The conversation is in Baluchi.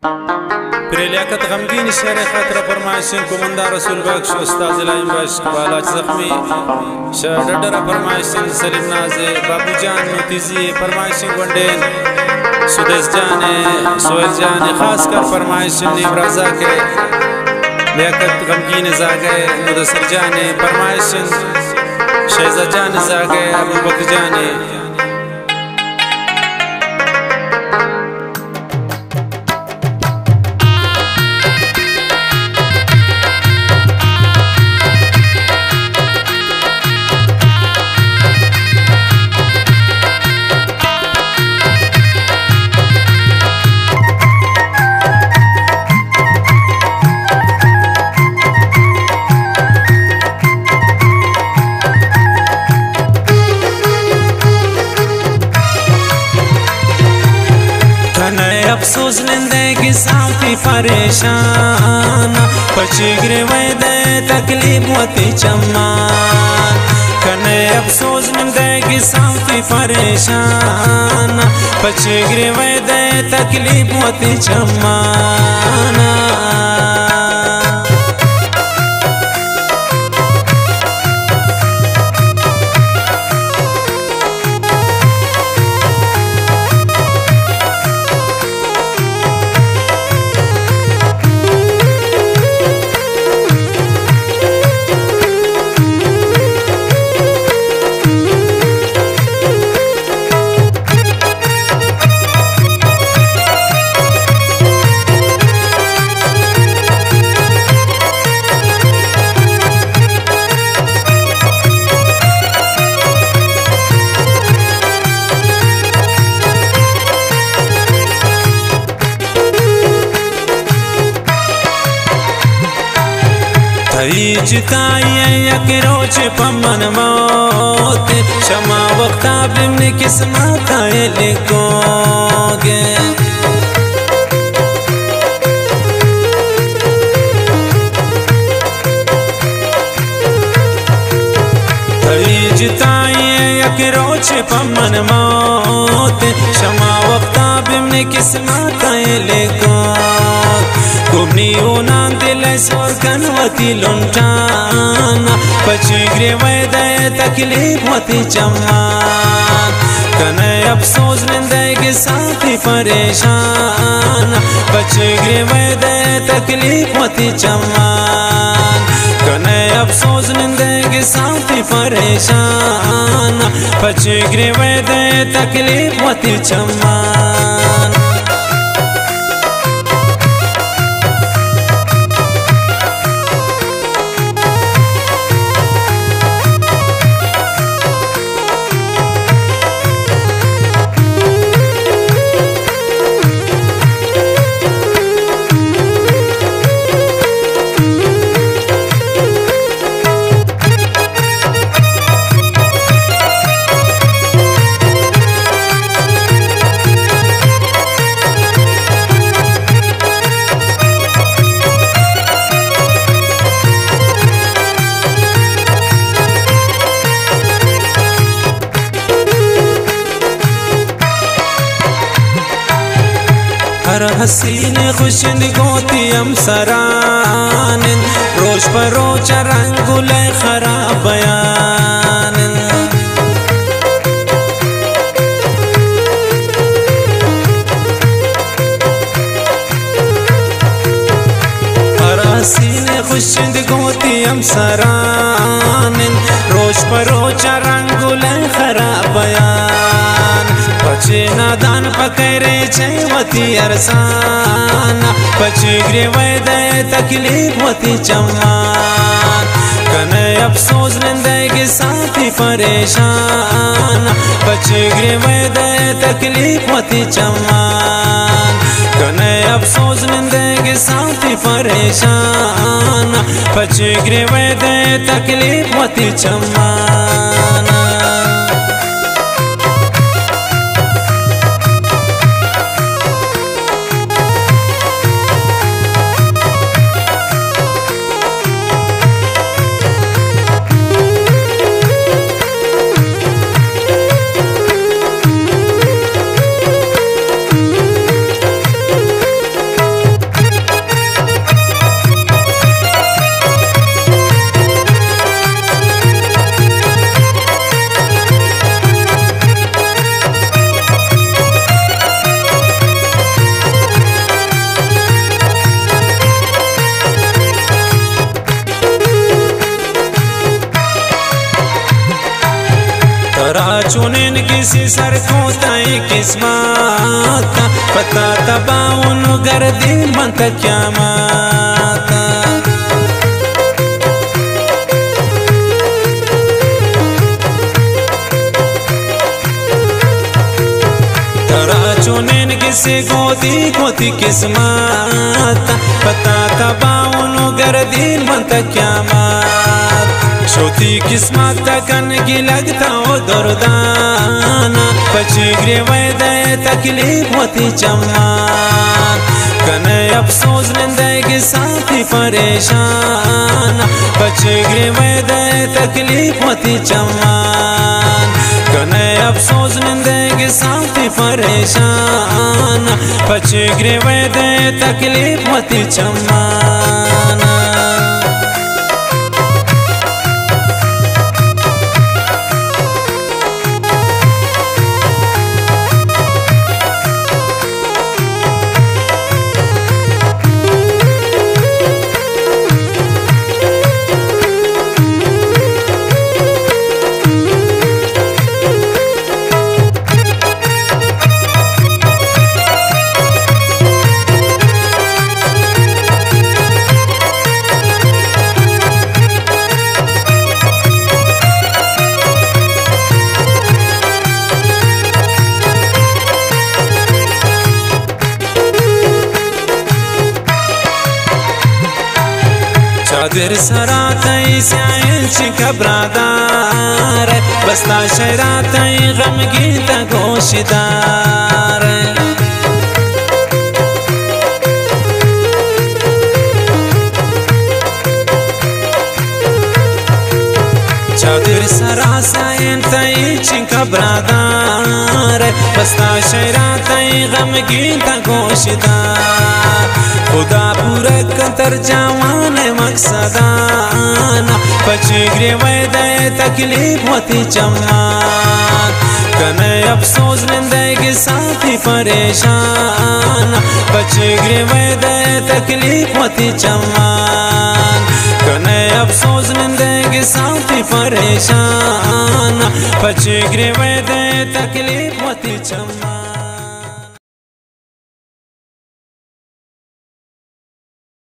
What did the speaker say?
پرے لیاقت غمگین شعر ءِ خاطر ءَ فرمائش اِنت، کماندار رسول بخش، استاد الہی بخش، بالاچ زخمی، شہ ڈڈر ءَ فرمائش اِنت، سلیم ناز ءِ بابو جان نوتیزی ءِ فرمائش اِنت، گونڈین سدیس جان ءِ، سہیل جان ءِ، خاص کر فرمائش اِنت، نیم رازاک ءِ لیاقت غمگین ءِ زاگ ءِ، مدثر جان ءِ فرمائش اِنت، شہزاد جان ءِ زاگ ءِ، ابوبکر جان ءِ۔ کنئے افسوز نندئے گساں وتی پریشان، پچے گریوئے دئے تکلیف وتی چمان۔ کنئے افسوز نندئے گساں وتی پریشان، پچے گریوئے دئے تکلیف وتی چمان۔ تئی جتائی ءَ یک روچ پہ من موت، شما وقتا بمنی قسمت ءَ لکھوگے۔ تئی جتائی ءَ یک روچ پہ من موت، شما وقتا بمنی قسمت ءَ لکھوگ۔ گمنی اونان دل ءَ سور کن وتی لنٹان، پچے گریوئے دئے تکلیف وتی چمان۔ کنئے افسوز نندئے گساں وتی پریشان، پچے گریوئے دئے تکلیف وتی چمان۔ کنئے افسوز نندئے گساں وتی پریشان، پچے گریوئے دئے تکلیف وتی چمان۔ ہر حسین خوشن گوں وتی ہمسران، روچ پہ روچ رنگ گل ءِ خراب بیان۔ ہر حسین خوشن گوں وتی ہمسران، روچ پہ روچ رنگ گل ءِ خراب بیان۔ پچے نادان پکرے چہ وتی ارسان، پچے گریوئے دئے تکلیف وتی چمان۔ کنئے افسوز نندئے گساں وتی پریشان، پچے گریوئے دئے تکلیف وتی چمان۔ کنئے افسوز نندئے گساں وتی پریشان، پچے گریوئے دئے تکلیف وتی چمان۔ چونین کسی سر کو تئی قسمت، پتا تباہ و گردین بنت قیامت۔ ترا چونین کسی گودی گوتی قسمت، پتا تباہ و گردین بنت قیامت۔ شوتی قسمت کن گلگ تا و دردان، پچی گریوے دے تکلیف وتی چمان۔ کنے افسوس نندے گساتی پریشان، پچی گریوے دے تکلیف وتی چمان۔ کنے افسوس نندے گساتی پریشان، پچی گریوے دے تکلیف وتی چمان۔ چادر سرا تئی سیاہیں چی قبرادار، بستا شہرا تئی غمگین تا گوشدار۔ چادر سرا سائن تئی چنکا برادار، بستا شہرا تئی غمگین تا گوشدار۔ خدا پورا کن تر جوان مقصدان، پچی گریوے دے تکلیف وتی چمان۔ کنے افسوس نندے گساتی پریشان، پچی گریوے دے تکلیف وتی چمان۔ کنے افسوس نندے گساتی پریشان، پچی گریوے دے تکلیف وتی چمان۔